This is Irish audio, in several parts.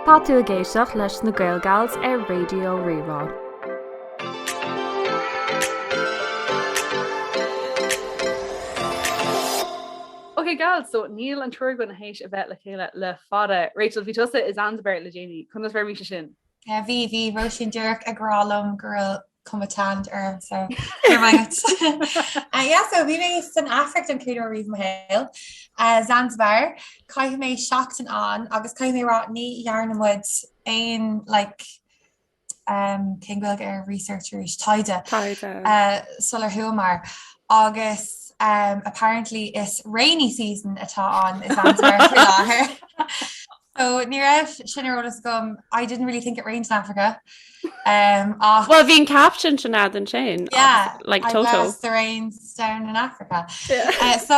Tá tú ag éisteacht leis na Gaelgals ar Raidió Rí-Rá. Ok gals, so níl an triúr againn théis a bheith le chéile le fada. Rachel, bhí tusa i Zanzibar le déanaí, conas mar a bhí sé sin? Yeah, bhí, bhí Róisín díreach ag rá liom go raibh cuma tanned orm so go raibh maith agat. Uh, yeah, so bhí mé san Afraic don chéad uair riamh i mo shaol. Uh, Zanzibar, chaith mé seachtain ann agus caithfidh mé rá ní dhearna muid aon like, um, cén Ghaeilge ar research arís taighde Taighde. uh, sular chuamar agus um, apparently is rainy season atá ann i Zanzibar faoi láthair. So ní raibh sin ar eolas agam. I didn't really think it rained in Africa. Um, ach Well, bhí an caption sin agat ansin. Yeah, like I Toto. bless the rains down in Africa. Yeah. Uh, so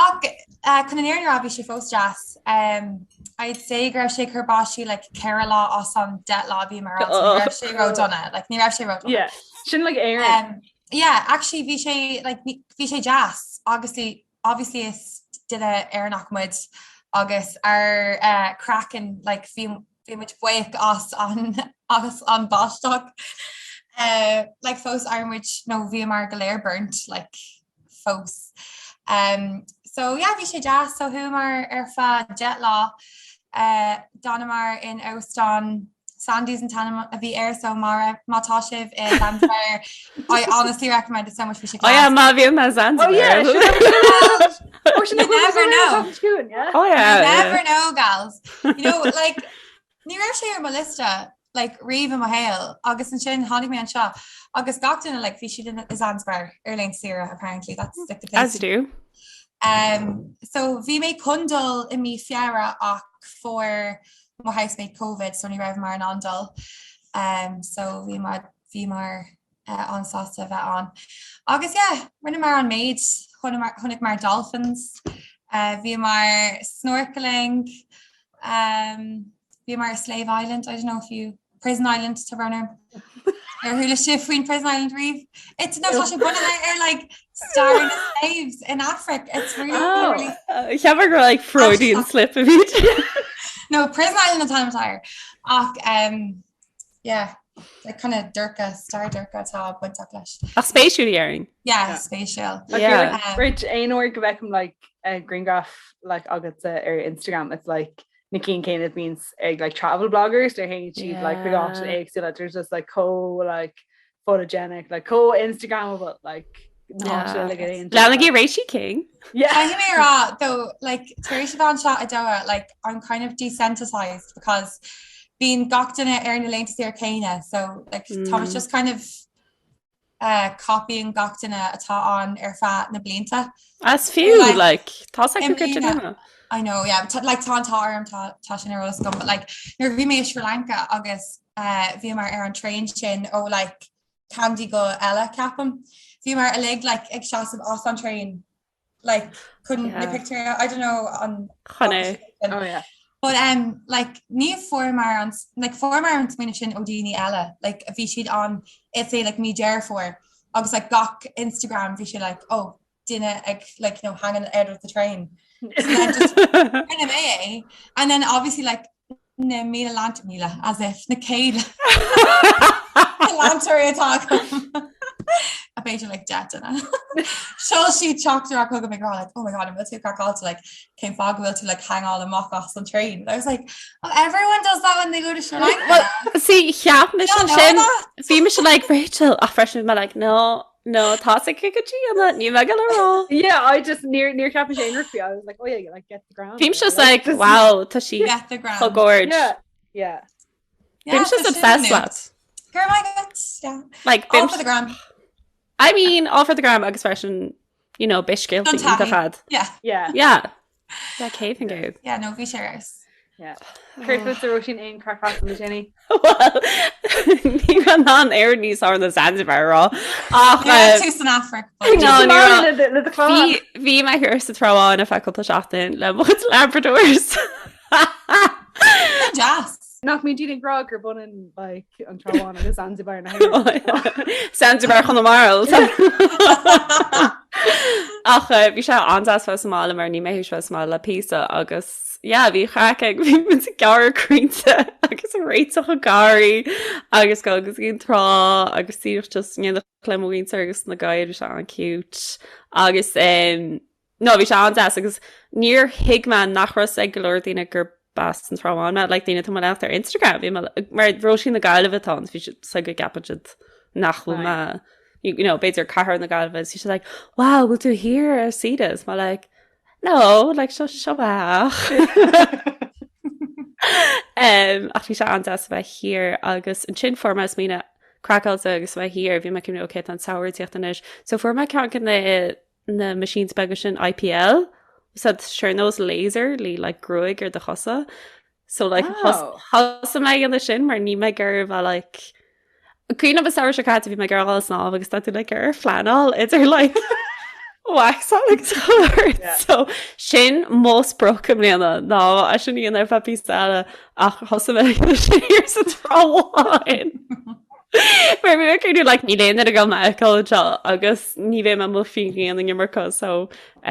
ach uh, chun an fhírinne a rá bhí sé fós deas. Um, I'd say go raibh sé ag cur báistí like 4 lá as an 10 lá a bhíomar ann, so ní raibh sé ró-dona, like ní raibh sé ró-dona. Yeah, sin like Éirinn. Um, yeah, actually bhí sé like ní- bhí sé deas. Obviously obviously is duine Éireannach muid agus ár eh, craiceann like bhí bhí muid buíoch as an as an báisteach. Eh, like fós ar muid nó bhíomar go léir burnt like fós. Um, so yeah, bhí sé deas so chuamar ar feadh 10 lá eh, d'fhanamar in óstán Sandy's an t-ainm a bhí air so má má tá sibh i Zanzibar I honestly recommend it so much bhí sé Oh yeah, class. má bhíonn mé Zanzibar. Oh yeah, You never know. Oh yeah. You never know, gals. You know, like ní raibh sé ar mo liosta like riamh i mo shaol agus ansin tháinig mé anseo agus gach duine like bhí siad in i Zanzibar ar laethanta saoire apparently that's like the place As you do. Um, so bhí mé chun dul i mí Feabhra ach fuair mo housemate Covid so ní raibh mar in ann dul. Um, so bhí mar bhí mar uh, an-sásta a bheith ann. Agus yeah, rinneamar an méid chonaiceamar dolphins, uh, bhíomar snorkeling, um, bhíomar ar Slave Island, I don't know if you Prison Island tá brón orm. Ar chuala sibh faoin Prison Island riamh? It's no tá sé bunaithe ar like stair na slaves in Africa. It's really Oh. really Cheapfá gur like Freudian slip a bhí. No, Prison Island an t-ainm atá air. Ach um, yeah, like kind of dorcha, stair dorcha atá bainteach leis. Ach spéisiúil déarfainn. Yeah, Yeah. spéisiúil. Yeah. Um, Rich aon uair go bhfeicim like a grianghraf like agatsa ar Instagram it's like na cinn céanna a bhíonns ag like travel bloggers nuair a théann siad like chuig áiteanna Yeah. éagsúla there's just like chomh like photogenic like chomh Instagrammable like na háiteanna Yeah. uilig ar aon Leanaigí Rachy King. Yeah. Caithfidh mé a rá though like tar éis a bheith anseo i Doha like I'm kind of desensitized because bíonn gach duine ar na laethanta saoire céanna so like tá Mm. just kind of uh, copying gach duine atá ann ar feadh na blianta. As fiú Like, like tá sé i go cuid mbliana- duine. I know, yeah, but like tá an t-ádh orm tá tá sin ar eolas agam, but like nuair a bhí mé i Sri Lanka agus uh, bhíomar ar an train sin ó like Kandy go Ella ceapaim. Bhíomar uilig like ag seasamh as an train like chun na Yeah. pictiúir I don't know an Chun é. Oh yeah. But um, like ní fuaireamar an like fuaireamar an smaoineamh sin ó daoine eile like bhí siad ann it's a like mí Deireadh Fómhair agus like gach Instagram bhí sé like oh duine ag like you know hanging out of the train so then just rinne mé é and then obviously like na míle leant míle as if na céad leantóirí atá agam a b'fhéidir like 10 duine. Sheol siad teachtaireacht chugam ag rá like oh my god an bhfuil tú craiceáilte like cén fáth go bhfuil tú like hangáil amach as an train. I was like oh everyone does that when they go to Sri Lanka. Well, see, cheap mise Yeah, no, sin that. bhí mise like Rachel ach freisin bhí mé like no no tá sé go dtí an ní me go rá. Yeah, I just níor níor cheap mise aon rud faoi. I was like, oh yeah, like get the gram. Bhí mise like wow tá sí Get the gram. chomh gorge. Yeah, yeah. Yeah, Bhí mise tá sin obsessed nuacht. leat. Go raibh maith agat, yeah. Like All for the gram. I mean all for the gram agus freisin you know beidh scéalta Don taithí. iontach agat. Yeah. Yeah. Yeah. Yeah, céad faoin gcéad. Yeah, no, bhí sé ar fheabhas. Yeah. Céard fútsa Róisín aon craic as le déanaí? Well, ní raibh an air níos fearr ná Zanzibar a rá. Ach Ní raibh eh, tú san Afraic. No, ní raibh. Le do chlann. Bhí bhí mé thiar sa Trá Bháin ar feadh cúpla seachtain le mo chuid Labradors. Deas. Nach mbíonn daoine ag rá gurb ionann like, an Trá Bháin agus Zanzibar na hÉireann. Zanzibar Chonamara. Ach eh, bhí sé an-deas bheith sa mbaile mar níl mé théis bheith sa mbaile le píosa agus. Agus yeah, bhí craic ag bhí muid ag gearradh crainnte agus ag réiteach an garraí agus go agus an trá agus díreach just in éineacht le mo mhuintir agus na gadhair bhí sé an-cute agus um, no bhí sé an-deas agus níor thuig mé nach raibh a fhios ag go leor daoine gur b'as an Trá Bháin mé, like daoine atá i mo leanacht ar Instagram bhí mé mar Róisín na Gaillimhe atá ann bhí siad so go gceapann siad nach bhfuil mé you know, b'fhéidir cathair na Gaillimhe bhí siad like wow bhfuil tú thiar ar saoire is mé like No, like seo seo bheach. Um, ach bhí sé an-deas a bheith thiar agus ansin fuair mé smaoineamh craiceáilte agus a bheith thiar, bhí mé ag cuimhneamh okay tá an samhradh ag tíocht anois. So fuair mé ceann de na na machines beaga sin IPL, so sé ar nós laser le like gruaig ar do chosa. So like Oh. thosaigh mé ag déanamh sin mar níl mé ag iarraidh bheith like Cuimhin liom an samhradh seo caite bhí mé ag iarraidh dul ag snámh agus tá tú like ar phleanáil idir like waxáil agus chuile Yeah. So sin mo sprioc i mbliana ná é sin a dhéanamh ar feadh píosa eile ach thosaigh mé ag déanamh sin thiar sa Trá Bháin. Mar bhí mé ag cuimhneamh like níl aon duine ag dul mé a fheiceáil anseo agus ní bheidh mé amuigh faoin ghrian an iomarca so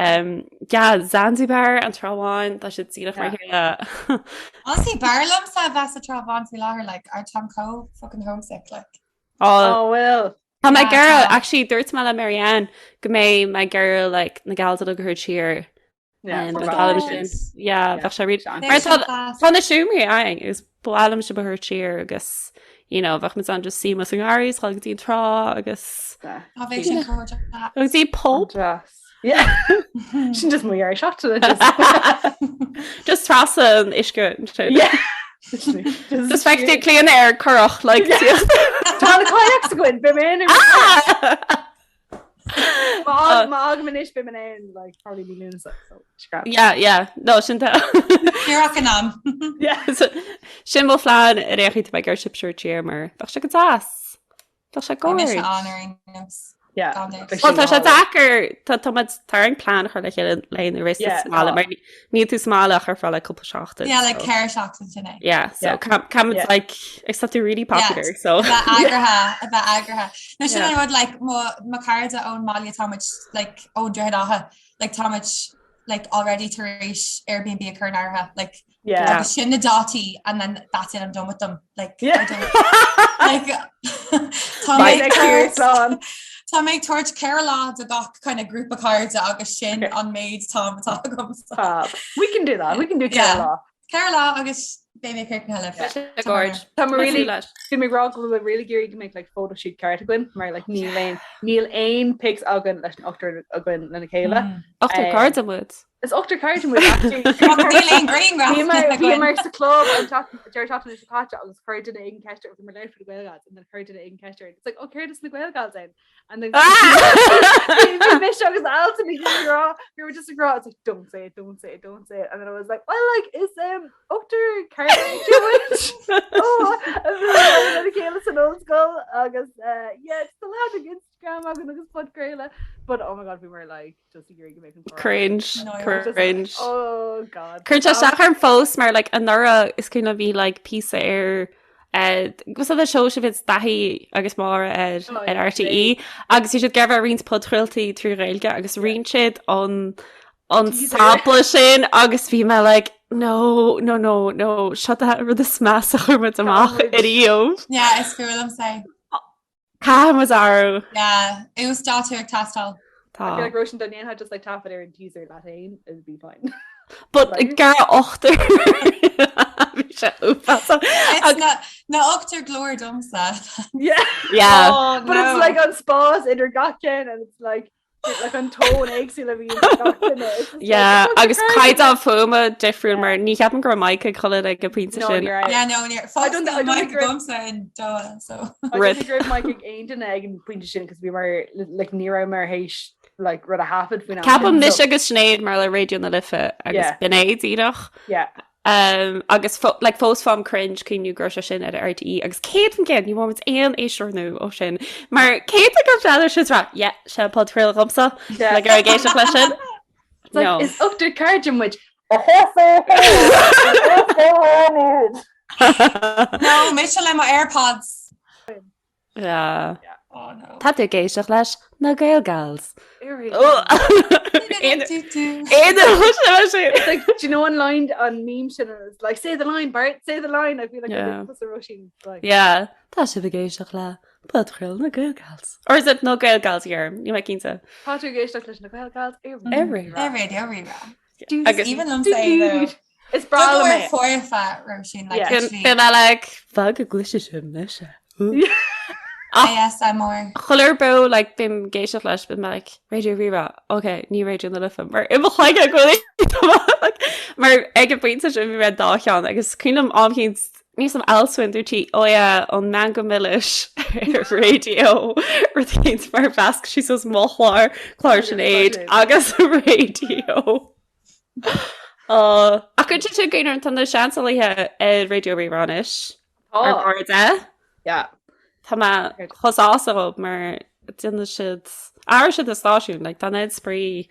um, yeah, Zanzibar an Trá Bháin tá siad díreach mar chéile. Honestly, b'fhearr liomsa a bheith sa Trá Bháin faoi láthair, like, I táim chomh fucking homesick, like. Oh, Oh well. Tá mé ag Yeah, iarraidh tá. actually dúirt mé le Marianne go mbeidh mé ag iarraidh like, na gals uilig a thabhairt siar Yeah, um, for ba mhaith liom vacations. sin. Yeah, Yeah, bheadh sé really sean. Mar Bheadh tá sé class. tá na seomraí againn agus ba mhaith liom sibh a thabhairt siar agus you know, bheadh muid ann just suí amuigh sa ngarraí is dul go dtí an trá agus Yeah. Tá bheadh sin chomh deas. go dtí pub. Deas. Yeah. Sin just mo dhear seachtaine just. Just trasna an uisce ansin. Yeah. Just feicfidh tú Clíona ar curach like Yeah. Tá na kayaks againn, beidh mé in ar Ah! Má fhágaim anois beidh mé in like probably mí Lúnasa so scrap. Yeah, yeah. No, sin tá. Díreach in am. Yeah. So, Sin mo phlean ar aon chaoi tá mé ag iarraidh sibh a thabhairt siar mar bheadh sé go deas. Bheadh sé Bhí mise go. ann ar aon nós. Yeah. Gan dabht. Bheadh Well, sin tá sé go hálainn. deacair tá tá muid tá orainn plean a chur le chéile le na rest Yeah, sa mbaile tá. mar níl tú sa mbaile ach ar feadh like cúpla seachtain. Yeah, like so. ceithre seachtain sin é. Yeah, so Yeah. ca ca Yeah. like except you're really Yeah, popular, so a bheith eagraithe, a bheith eagraithe. No sin Yeah. an rud like mo mo cairde ón mbaile tá muid like ón Droichead Átha like tá muid like already tar éis Airbnb a chur in áirithe like Yeah. Yeah. agus sin na dátaí and then that's it I'm done with them like Yeah. I don't like tá mé Bye ag next year, tabhairt slán. tá mé ag tabhairt ceithre lá do gach kind of grúpa cairde agus sin Okay. an méid am atá agam so. Fab. We can do that. We can do Yeah. ceithre lá. Ceithre lá agus beidh mé críochnaithe libh. Yeah. Sé gorge. Tá mé really leis. Bhí mé ag rá go bhfuil mé really ag iarraidh go mbeadh like photoshoot ceart againn mar like níl aon níl aon pics againn leis an ochtar againn lena chéile. Mm. Ochtar Um, cairde muid. Is ochtar cairde muid actually. Ach níl aon grianghraf Bhí againn. mar sa club an deireadh seachtaine seo caite agus chuir duine éigin ceist ar bhí mar leir for the Gael Gals and then chuir duine éigin ceist ar it's like oh céard is na Gael Gals ann and then Ah! bhí mise agus Alton ag rá we were just ag rá it's like don't say it don't say it don't say it and then I was like well like is um ochtar cairde muid oh and then chéile san ollscoil agus uh, yeah it's the lad ag Instagram againn agus podchraoladh but oh my god bhí mar like just ag iarraidh go mbeadh an clár. Cringe, No, I was just like, cringe. oh god Cuireann sé isteach orm fós mar like anuraidh is cuimhin liom bhí like píosa ar Was the show sin bhí Daithí agus Máire ar Oh, ar yeah, RTÉ agus bhí siad ag iarraidh roinnt podchraoltaí trí Ghaeilge agus roinn siad an an Teaser. sampla sin agus bhí mé like no no no no seo an rud is measa a chuir muid amach muid. ariamh. Yeah, is fuath liom é. Caithfidh muid athrú. Yeah, uasdátú ag teastáil. Tá. I feel like Róisín dá ndéanfá just like taifead ar an teaser leat féin, it'd be fine. But gar ochtar Bhí sé uafásach. It's na na ochtar glór domsa. Yeah. Yeah. Oh, But it's no. like an spás idir gach ceann and it's like like an tone éagsúil a bhí gach duine. It's just like, Yeah, it's agus crazy. caighdeán fuaime difriúil mar ní cheapaim go raibh mic ag chuile ag an bpointe No, sin. ní raibh. Yeah, no, ní I don't- I don't mic think we're- agamsa in Doha, so. I don't Rip. think go raibh mic ag aon duine ag an pointe sin cos bhí mar like ní raibh mar théis like rud a thaifead faoin am Ceapaim sin, mise so- agus Sinéad mar le Raidió na Life agus Yeah. b'in é díreach. Yeah. Um, agus fo like, fós faighim cringe cuimhniú go raibh sé sin ar RTÉ agus 100% ní bhfuair muid aon éisteoir nua ó sin mar cén go bhfeadar sin rá yeah, sé an podchraoladh dhomsa Yeah. le gur ag éisteacht leis sin. It's like, No. is ochtar cairde muid. No, mise le mo AirPods. Yeah. Oh no. Tá tú ag éisteacht leis na Gael Gals. Aon Aon Do, do. Aon It's like, do Do you know an line an meme sin is like say the line Bart say the line I feel like yeah. Róisín like yeah Tá sibh ag éisteacht le Podchraoladh na Gael Gals. Or is it na Gael Gals here? Níl mé cinnte. Tá tú ag éisteacht leis na Gael Gals ar Radio Rí-Rá. Agus even liom say Is breá liom é. foirfe Róisín like literally. Bím like fan go gcloisfidh sibh mise. ASMR. Chuile uair like bím ag éisteacht leis bím like Radio Rí-Rá ok ní Raidió na Life mar i mo chloigeann go bhfuil mar ag an bpointe sin bhí mé dá cheann agus cuimhin liom am éicint níl 's a'm Alswyn dúirt sí oh yeah an Meangadh Milis ar raidió rud éicint mar mheasc sí suas mo chlár clár Sinéad agus raidió. Ach go dtí sin tá na seansálaithe ar Raidió Rí-Rá anois. Ar cairde. Yeah. Tá mé chomh sásta dhób mar déanann siad athraigh siad an stáisiún like tá an oiread spraoi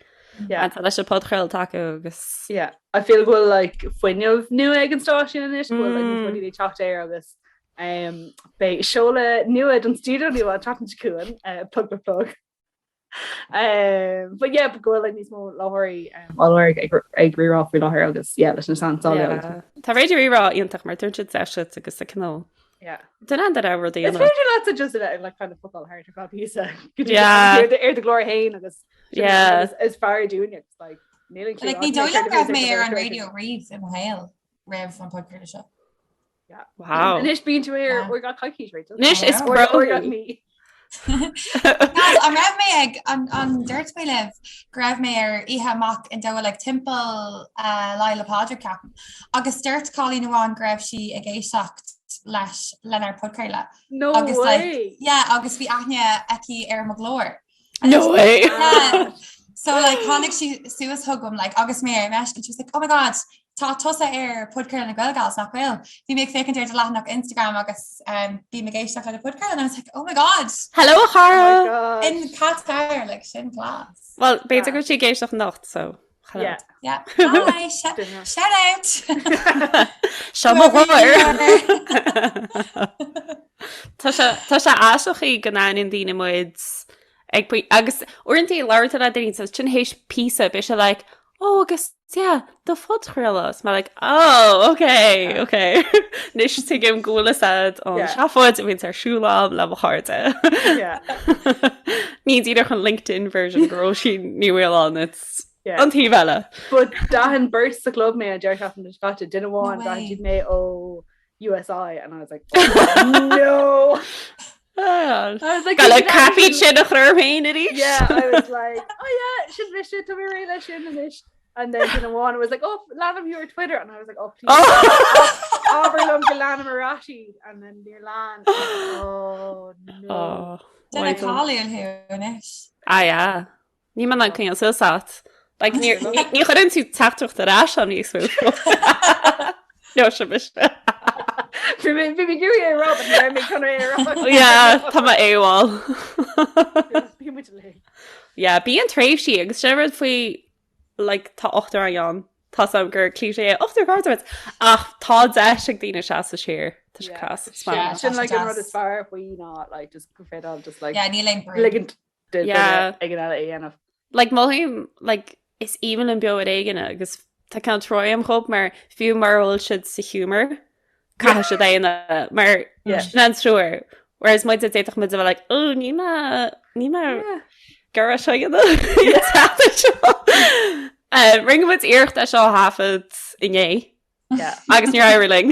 Yeah. tá leis an podchraoladh acu agus Yeah. I feel go bhfuil like fuinneamh nua ag an stáisiún anois go bhfuil like níos mó daoine ag teacht air agus um, beidh seoladh nua don stiúideo nua an tseachtain seo chugainn uh, plug plug plug. Um, but yeah, go bhfuil like níos mó láithreoirí um, á lorg ag ag Rí-Rá faoi láthair agus yeah, leis na seansálaithe agus Yeah. Tá Raidió Rí-Rá iontach mar tugann siad deis duit agus a cineál yeah. Duine an duine rudaí Is féidir leat just a bheith like kind of fuckáil thart ar feadh píosa go dtí Yeah. ar do- ar do ghlór féin agus sin Yeah. is- is fearr dúinne it's like níl an Like ní dóigh liom go raibh mé ar an raidió riamh i mo shaol roimh an podchraoladh seo. Wow. Anois bíonn tú ar Yeah. uair gach coicís Rachel. Anois is Uair- bro. Uair gach mí. Guys, an raibh mé ag an an dúirt mé libh go raibh mé ar oíche amach in Doha like timpeall uh, Lá Fhéile Pádraig ceapaim. Agus dúirt cailín amháin go raibh sí ag éisteacht leis lenár podchraoladh. No Agus like way. yeah, agus bhí aithne aici ar mo ghlór. No way. Yeah. So like tháinig sí suas chugam like agus mé ar meisce and she was like oh my god tá tusa ar podchraoladh na Gael Gals nach bhfuil. Bhí mé ag féachaint ar do leathanach Instagram agus um, bím ag éisteacht le do podchraoladh and I was like oh my god Hello a Oh my chara. gosh. in Qatar like sin class. Well, b'fhéidir go bhfuil sí ag éisteacht anocht, so hello. Yeah. Yeah. Hi, sh shout out. Seo mo Whoever you ghlór. are. Tá sé tá sé aisteach go n-aithníonn daoine muid ag poi- agus uaireanta labhraíonn tú le daoine so sin théis píosa beidh sé like oh agus yeah do phodchraoladh is mé like oh okay Yeah. okay Anois tuigim go bhfuil fhios a'd an Yeah. seafóid a bhíonns ar siúl a'm le mo chairde. Yeah. Ní díreach an LinkedIn version de Róisín Ní Mhaoláin it's Yeah. an taobh eile. But d'aithin beirt sa chlub mé an deireadh seachtaine seo caite duine amháin No d'aithin way. siad mé ó USI and I was like oh, no Ah, I was like Gal "Did you crappy actually-" sin a chur féin arís. Yeah, I was like, oh yeah, sin mise tá mé réidh leis sin anois. And then duine amháin was like, oh, leanaim thú ar Twitter. And I was like, oh, please. Oh. Abair liom go leanaim ar ais iad. And then níor lean. Oh, no. Oh, Duine why don't- cáiliúil thú anois. Ah, yeah. Níl mé in ann coinneáil suas ort. Like, ní ní chuireann tú teachtaireacht ar ais agam níos mó. No, sin mise. Bhí mé bhí mé ag iarraidh é a rá, but ní raibh mé chun é a rá. Yeah, tá mé AWOL. Bhí muid uilig. Yeah, bíonn tréimhsí agus sin rud faoi like, tá ochtar againn ann. Tá sam gur cliché é ochtar cairde muid. Ach tá deis ag daoine seasamh siar. Tá sé Yeah. class. Is Yeah, maith liom. Sin like an Tá sé rud is fearr faoi ná like just go féidir just like Yeah, níl aon brú. ligint Yeah. yeah. ag an eile a dhéanamh. Like mothaím like is aoibhinn liom Beo ar Éigean agus tá cineál trua agam dhób mar fiú mura bhfuil siad sa humour caithfidh siad é a dhéanamh mar Yeah. sin an treoir. Whereas muid d'fhéadfadh muid a bheith like oh ní mé ní mé Yeah. gur seo dhéanamh. Eh, Rinne muid iarracht é seo a thaifead inné Yeah. agus níor éirigh linn.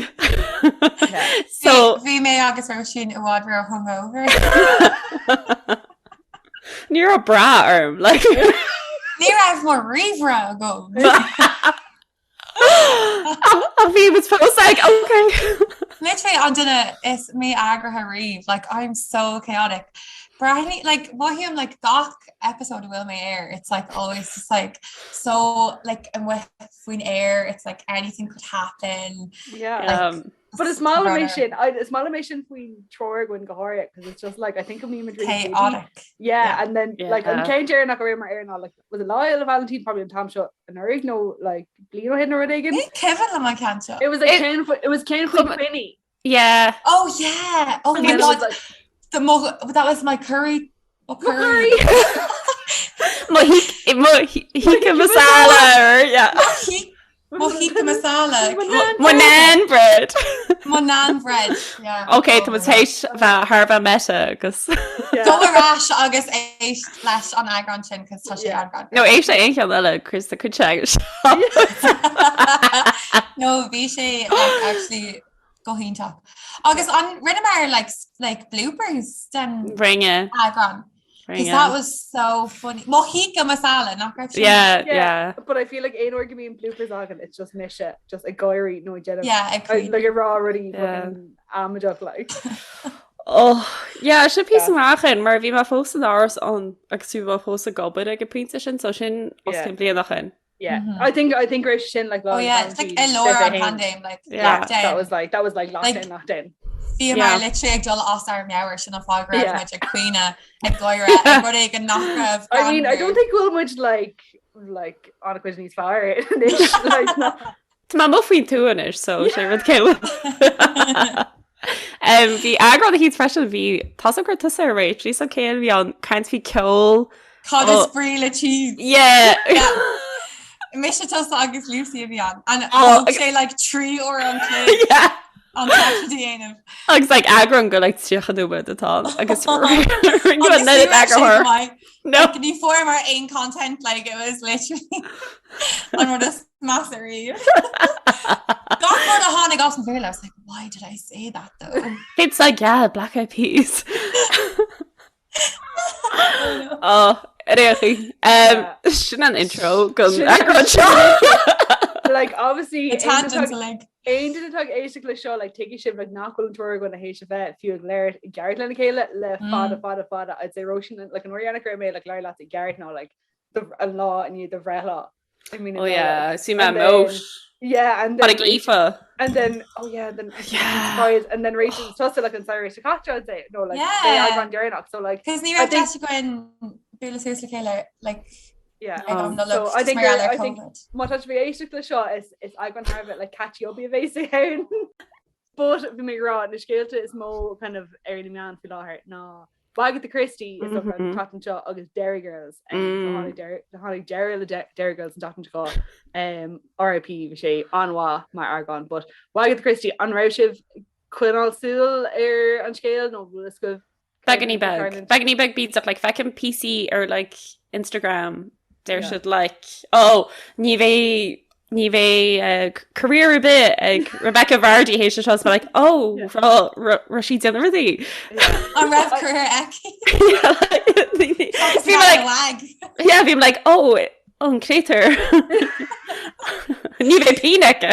Yeah. So Bhí mé agus Róisín i bhfad ró hungover. ní raibh bra orm like Ní raibh mo ríomhaire agam. Ach bhí muid fós like okay. Literally an duine is mí-eagraithe riamh, like I'm so chaotic. Breathnaigh like mothaím like gach episode a bhfuil mé air, it's like always just like so like amuigh faoin aer, it's like anything could happen. Yeah. Like, Um, But is maith liom é runner. sin I- is maith liom é sin faoin triúr againn go háirithe because it's just like I think go mbímid really busy. Chaotic. Yeah, Yeah. and then like an Yeah. ceann deireanach a raibh mé air ná like was it Lá Fhéile Vailintín probably an t-am seo anuraidh nó like bliain ó shin nó rud éigin. Ní cuimhin liom an ceann seo. It was like It- ceann faoi- it was ceann faoi Chum- Quinny. yeah. Oh yeah. Oh And my then it was god. like The mo that was my curry. Oh, curry. Mo tikka masala or yeah. Mo. Mo tikka masala. Mo nan bread. Mo nan bread. Yeah. Ok, tá muid théis bheith thar a bheith meta agus. Go ar ais agus éist leis an eagrán sin cos tá sé an-ghreannmhar. No éist le aon cheann eile Chris a cuid agus. No bhí sé like, actually go hiontach. Agus an rinneamar like, like bloopers den Rinne. eagrán. Because that was so funny. Mo tikka masala nach raibh sin? Yeah, yeah. But I feel like aon uair go mbíonn bloopers againn, it's just mise just ag gáirí nó ag déanamh Yeah, ag I- like ag rá rudaí fucking amaideach like. Oh, yeah, sin píosa amach mar bhí mé fós san árasán agus bhí mé fós ag obair ag an bpointe sin, so sin os Yeah. cionn bliain ó shin. Yeah. Mhm. I think I think raibh sin like Oh yeah, it's like i lár an paindéim like Yeah. lockdown. That was like that was like Like- lockdown lockdown. Bhíomar Yeah. literally ag dul as ár meabhair sin an fáth go raibh Yeah. muid ag caoineadh ag gáire ag rud éigin nach raibh I mean, I greannmhar. don't think go bhfuil muid like like an-chuid níos fearr anois like no. Tá mé amuigh faoin tuath anois, so sé rud céile. Um, bhí eagrán eicínt freisin bhí tá a gur tusa ar réit, bhí san céan bhí an caint faoi ceol. Cad is Oh. brí le cheese? Yeah. Mise tusa agus Lucy a bhí ann. And Oh, thóg sé like 3 uair an chloig Yeah. an taifead a dhéanamh. Agus like eagrán go like 30 nóiméad atá ann agus Agus rinne ní raibh sé go eagarthóir. maith. No. Like, ní fuaireamar aon content like it was literally an rud is measa riamh. Gach rud a tháinig as mo bhéal, I was like, why did I say that though? It's like yeah, Black Eyed Peas. Oh, réchaí. Um, sin an intro go Sin- eagrán seo. Like obviously The tangents are like aon duine atá ag éisteacht le seo like tuigfidh sibh like nach bhfuil an triúr againn théis a bheith fiú ag labhairt i gceart lena chéile le fada fada fada I'd say Róisín like an uair dheireanach go raibh mé like labhairt leat i gceart ná like the an lá i ndiaidh do bhreithlá I mean Oh yeah, see my And then- moat. yeah and then Tháinig Aoife. and then oh yeah then Yeah. surprise and then Rachel tusa like an Samhradh seo caite I'd say no like Yeah. eagrán deireanach so like Cos ní I raibh think- deis againn bualadh suas le chéile like yeah ag an Um, Nollaig so I just think mar gheall I ar think- COVID. Má tá sibh ag éisteacht le seo is is eagrán thar a bheith like catchy up a bheas ann. But bhí mé ag rá na scéalta is mó kind of ar na meáin faoi láthair ná Wagatha Christie is dócha an Mhm. tseachtain seo agus Derry Girls. Um, so Mm. tháinig Derry- tháinig deireadh le De- Derry Girls an tseachtain seo um, RIP bhí sé an-mhaith mar eagrán, but Wagatha Christie an raibh sibh ag coinneáil súil ar an scéal nó bhfuil fhios agaibh Beagáinín beag. Beagáinín beag bídeach like feicim píosaí ar like Instagram deir Yeah. siad like oh ní bheidh ní bheidh uh, career ar bith ag Rebecca Vardy théis seo so like oh Yeah. raibh sí ag déanamh rudaí. An raibh career aici? Bhí mé like WAG. yeah bhí mé like oh an créatúr. Ní bheidh pingin aici.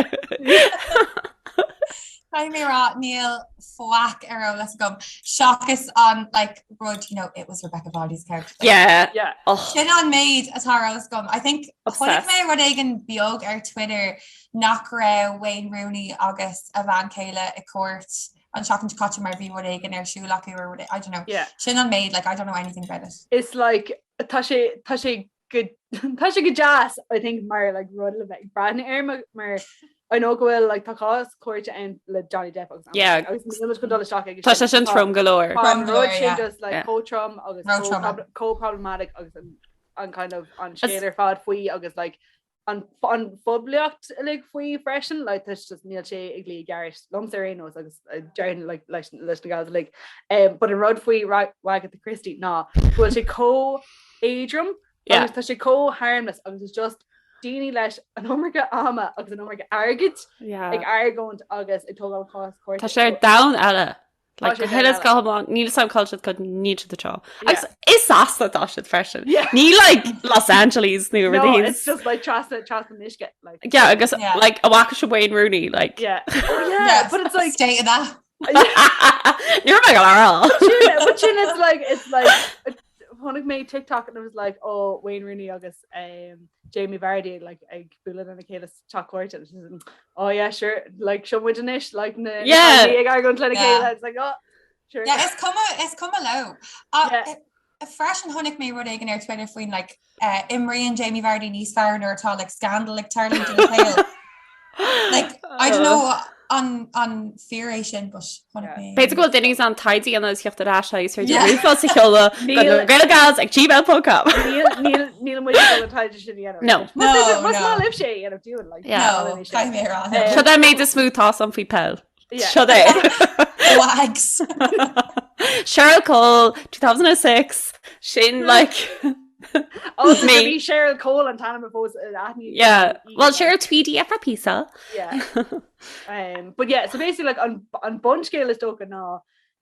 Caithfidh mé rá níl faic ar eolas agam seachas an like rud you know it was Rebecca Vardy's character. Yeah. Yeah. Oh, Sin an méid atá ar eolas agam. I think chonaic Obsessed. mé rud éigin beag ar Twitter nach raibh Wayne Rooney agus a bhean chéile i cúirt an seachtain seo caite mar bhí rud éigin ar siúl acu or rud I don't know. Yeah. Sin an méid like I don't know anything about it. It's like tá sé tá sé go tá sé go deas I think mar like rud le bheith ag breathnú air mar mar I know go bhfuil like tá cás cúirte ann le Johnny Depp agus Amber Yeah. Heard agus níl muid chun dul isteach ag Tá sé sin trom go leor. Tá an Trom go leor, rud sin yeah. just like Yeah. chomh trom agus Ró chomh trom. prob- chomh problematic agus an an kind of an scéal ar fad faoi agus like an an phoiblíocht uilig faoi freisin like tá just níl sé ag luí i gceart liomsa ar aon nós agus uh, déarfainn like leis leis na gals uilig. Um, but an rud faoi Ra- Wagatha Christie ná go bhfuil sé chomh éadrom Yeah. agus tá sé chomh harmless agus it's just daoine leis an iomarca ama agus an iomarca airgid Yeah. ag argóint agus ag tógáil cás cúirte. Tá sé ar domhan eile. Like, Tá go sé huile is domhan go hiomlán, níl a fhios agam cá bhfuil siad cad níl siad anseo. Yeah. Agus i Sasana atá siad freisin. Yeah. Ní like Los Angeles nó No, rudaí. it's just like trasna trasna an uisce like Yeah, agus Yeah. like an bhfaca sibh Wayne Rooney like. yeah. Oh yeah, but it's like state of that. Ní raibh mé ag rá. Sin- but sin it's like it's like chonaic mé TikTok and it was like oh Wayne Rooney agus um, Jamie Vardy like ag bualadh lena chéile sa teach cúirte and she's like, oh yeah sure like seo muid anois like na na Yeah. cailíní ag argóint lena Yeah. chéile it's like oh sure Yeah, is cuma is cuma leo. Uh, Yeah. Freisin chonaic mé rud éigin ar Twitter faoin like uh, imríonn Jamie Vardy níos fearr nuair atá like scandal ag tarlú ina shaol. Like I don't know an an an fíor é sin but chonaic mé. B'fhéidir go bhfuil duine in ann taighde a dhéanamh is theacht ar ais agus féidir Yeah. ríomhphost a sheoladh go Níl- na Gaelgals ag gmail.com. Níl níl níl muid ag dul an taighde sin a dhéanamh. No. Más No, más no. maith libh sé a dhéanamh dúinn like. Yeah. No, caithfidh mé a rá. Eh, Seo é an méid is mó atá agam faoi peil. Yeah. Seo é. Wags. Cheryl Cole 2006 sin like Oh, Me. bhí Cheryl Cole an t-ainm a fós aithní. yeah well Cheryl Tweedy for pizza Yeah. Um, but yeah, so basically like an, an bunscéal is dócha ná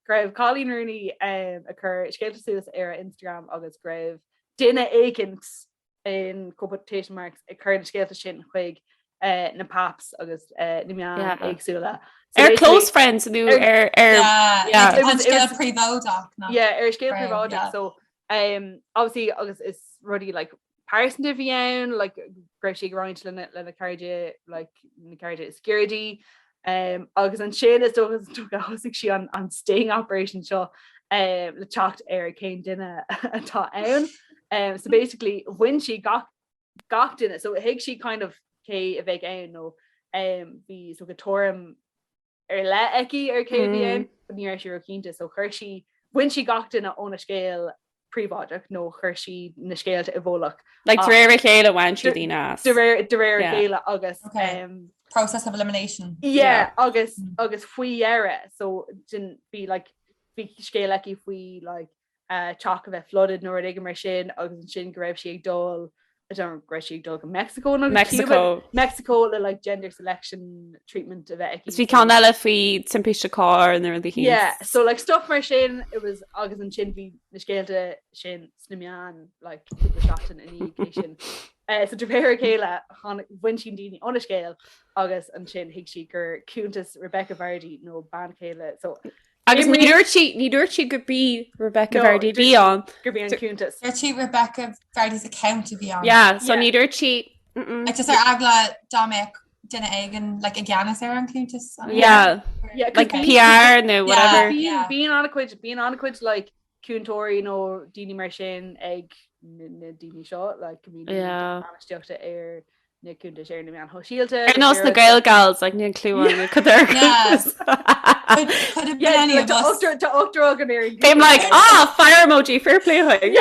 go raibh Coleen Rooney um, ag cur scéalta suas ar a Instagram agus go raibh duine éicint in quotation marks ag cur na scéalta sin chuig uh, na paps agus uh, na meáin Yeah. éagsúla. So ar basically- close friends nó Ar- ar ar Yeah, yeah. like, It an was- it scéal was- príobháideach ná. Yeah, ar scéal Right, príobháideach yeah. so um, obviously agus is rudaí like pearsanta a bhí ann like go raibh sí ag roinnt lena lena cairde like na cairde is giorra di um, agus ansin is dócha is dócha thosaigh sí an an sting operation seo um, le teacht ar cén duine atá ann. Um, so basically bhain sí gach gach duine so thuig sí kind of cé a bheadh ann nó um, bhí so go tuairim ar leith aici ar cé a bhí ann, but ní raibh sí róchinnte, so chuir sí, bhain sí gach duine óna scéal príobháideach nó chuir sí na scéalta i bhfolach. Like de réir a chéile bhain sí daoine as. De réir de réir a Yeah. chéile agus Okay. um, Process of elimination. yeah, agus Mm. agus faoi dheireadh so din bhí like bhí scéal aici faoi like teach a bheith flooded nó rud éigin mar sin agus ansin go raibh sí ag dul I don't know, go raibh sí ag dul go Mexico nó go Mexico. Cuba, Mexico le like gender selection treatment a bheith aici. Is bhí ceann eile faoi timpiste cairr nó rudaí Yeah, so like stuff mar sin it was agus ansin bhí na scéalta sin sna meáin like cúpla seachtain ina dhiaidh sin. Uh, so de réir a chéile tháinig bhain sí daoine óna scéal agus ansin thuig sí gur cuntas Rebecca Vardy nó bean chéile so Agus ní dúirt sí ní dúirt sí gurb í Rebecca No, Vardy dúirt bhí ann. gurb í an cuntas. Dúirt sí Rebecca Vardy's account a bhí ann. Yeah, so Yeah. ní dúirt sí mm-mm. Like just ar eagla dá mbeadh duine éigin like i gceannas ar an cuntas. an- Yeah, Yeah, 'cause like bíonn- PR nó whatever. Bíonn Yeah. bíonn an-chuid bíonn an-chuid like cúntóirí nó daoine mar sin ag na na daoine seo like go mbíonn daoine Yeah. bainistíochta ar na cuntais ar na meáin shóisialta. Ar nós na Gaelgals like níl clue ann cad ar Yeah. cuntas. Could, could have been Yeah, any like, of tá us. ochtar tá ochtar againn ar an Bím like ah fire emoji fair play chuig.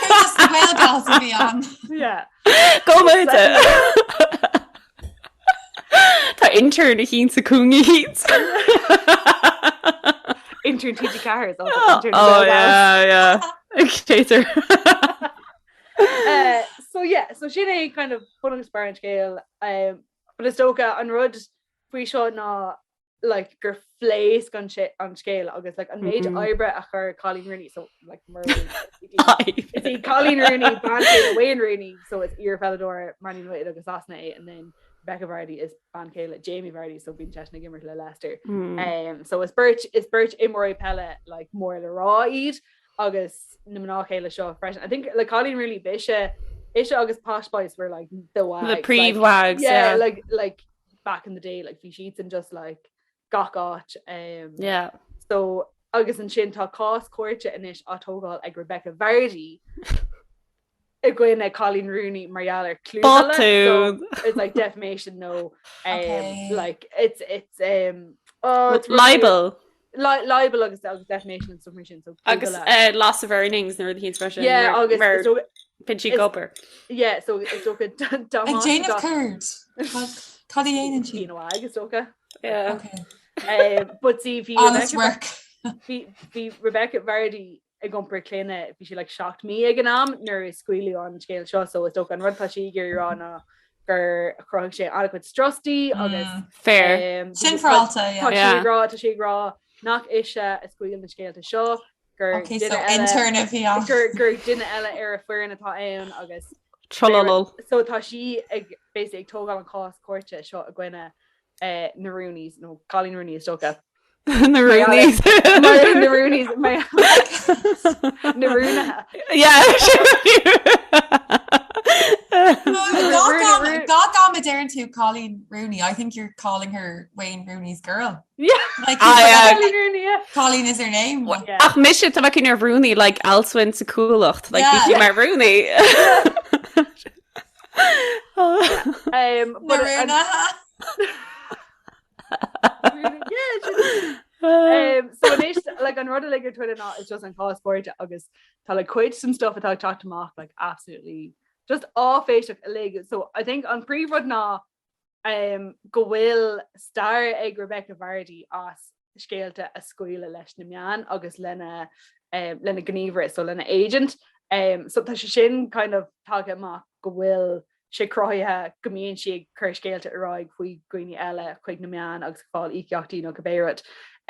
Cuntas na Gaelgals a bhí ann. Yeah. Go maith. Tá intern a hín sa cúnga hín. Intern TG4 is also Oh intern Gaelgals. yeah, yeah. Cater. Uh, so yeah, so sin é kind of bun agus barr an scéil um, but is dócha an rud faoi seo ná like gur phléasc an sé- an scéal agus like an méid Mhm. oibre a chuir Coleen Rooney so like mar Is í Coleen Rooney bean chéile Wayne Rooney so is iarpheileadóir Man United agus Sasana é and then Rebecca Vardy is bean chéile Jamie Vardy so bíonn seisean ag imirt le Leicester. Mm. Um, so is beirt is beirt imreoirí peile like mór le rá iad agus na mná chéile seo freisin. I think like Coleen Rooney b'ise ise agus Posh Spice were like the wags. The like, príomh-wags, yeah, yeah. like like back in the day like bhí siadsan just like gach áit. Um, Yeah. So agus ansin tá cás cúirte anois á tógáil ag Rebecca Vardy i gcoinne Coleen Rooney mar gheall ar clúmhilleadh. So Botún. it's like defamation no um, Okay. like it's it's um oh it's really- Libel. Li libel agus agus defamation and stuff mar sin so Agus clúmhilleadh. uh, loss of earnings nuair a hín freisin Yeah, agus mar is dócha- bíonn sí is- ag obair. yeah, so is dócha Ag damáiste déanamh do- céard. Cad cad a dhéanann sí? Bíonn wag is dócha. Yeah. Okay. Um, but see bhí Honest Rebecca work. bhí bhí Rebecca Vardy ag iompar clainne bhí sí like 7 mí ag an am nuair a scaoileadh an scéal seo so is dócha an rud atá sí ag iarraidh a rá ná gur chruthaigh sé an-chuid strus di agus Mm. Fair. um, Sin tá féaráilte, tá yeah. sí Yeah. ag rá tá sí ag rá nach ise a scaoil na scéalta seo gur Okay, duine so eile intern a bhí ann. gur gur duine eile ar a foireann atá ann agus Trollolol. so tá sí ag basically ag tógáil an cás cúirte seo i gcoinne eh, na Rooneys nó Coleen Rooney is dócha. Na Rooneys. Mar- na Rooneys mar- na Rúnaithe. Yeah. Rooney- Gach am a deireann tú Coleen Rooney, I think you're calling her Wayne Rooney's girl. Yeah. Like, Ah, yeah. Coleen Rooney, yeah. Coleen is her name. Yeah. Ach mise tá mé ag cuimhneamh ar Rooney like Alswyn sa Cuallacht like Yeah. bhí sí mar Rooney. Um, but Na an- Rúnaithe. Really, yeah, sin- Um, so anois like an rud uilig ar Twitter ná is just an cás cúirte agus tá like cuid den stuff atá ag teacht amach like absolutely just áiféiseach uilig. So I think an príomhrud ná um, go bhfuil stair ag Rebecca Vardy as scéalta a scaoileadh leis na meáin agus lena um, lena gníomhaire, so lena agent. Um, so tá sé sin kind of tagtha amach go bhfuil sé cruthaithe go mbíonn sí ag cur scéalta ar aghaidh faoi dhaoine eile chuig na meáin agus ag fáil íocaíochtaí nó cibé rud.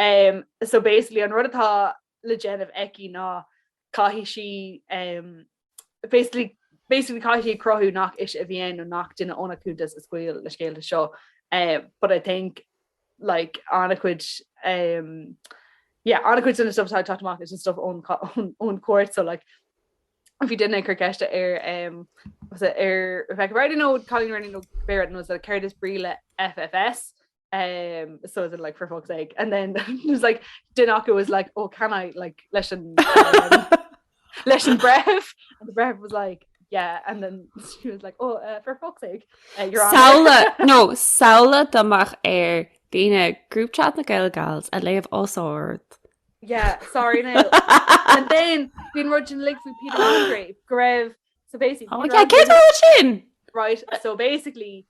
Um, so basically an rud atá le déanamh aici ná caithfidh sí um, basically basically caithfidh sí cruthú nach ise a bhí ann nó nach duine óna cuntas a scaoil na scéalta seo. Uh, but I think like an-chuid um, yeah, an-chuid den stuff atá ag teacht amach is an stuff ón ón ón court so like bhí duine ag cur ceiste ar um, was it ar Rebecca Vardy nó Colleen Rooney nó cibé rud nó céard is brí le FFS um, so is it like for fuck's sake and then it was like duine acu was like oh can I like leis an um, leis an breitheamh and the breitheamh was like yeah and then she was like oh uh, for fuck's sake uh, you're on Samhlaigh nó samhlaigh dá mbeadh ar daoine group chat na Gael Gals a léamh os ard. Yeah, sorry now. And then bhí an rud sin uilig faoi Peter Andre go raibh so basically Oh Peter yeah, cé Andre- rud sin? right so basically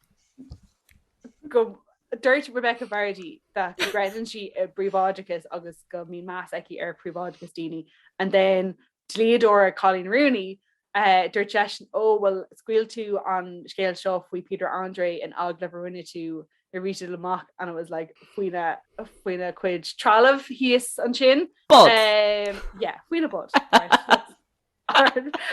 go dúirt Rebecca Vardy that go gcreideann sí i bpríobháideachas agus go mbíonn meas aici ar phríobháideachas daoine and then dlíodóir Colleen Rooney uh, dúirt seisean ó well scaoil tú an scéal seo faoi Peter Andre in agallamh a rinne tú nuair a bhí sé amach and it was like faoina faoina cuid trealamh thíos ansin Bod. um, yeah faoina bod right.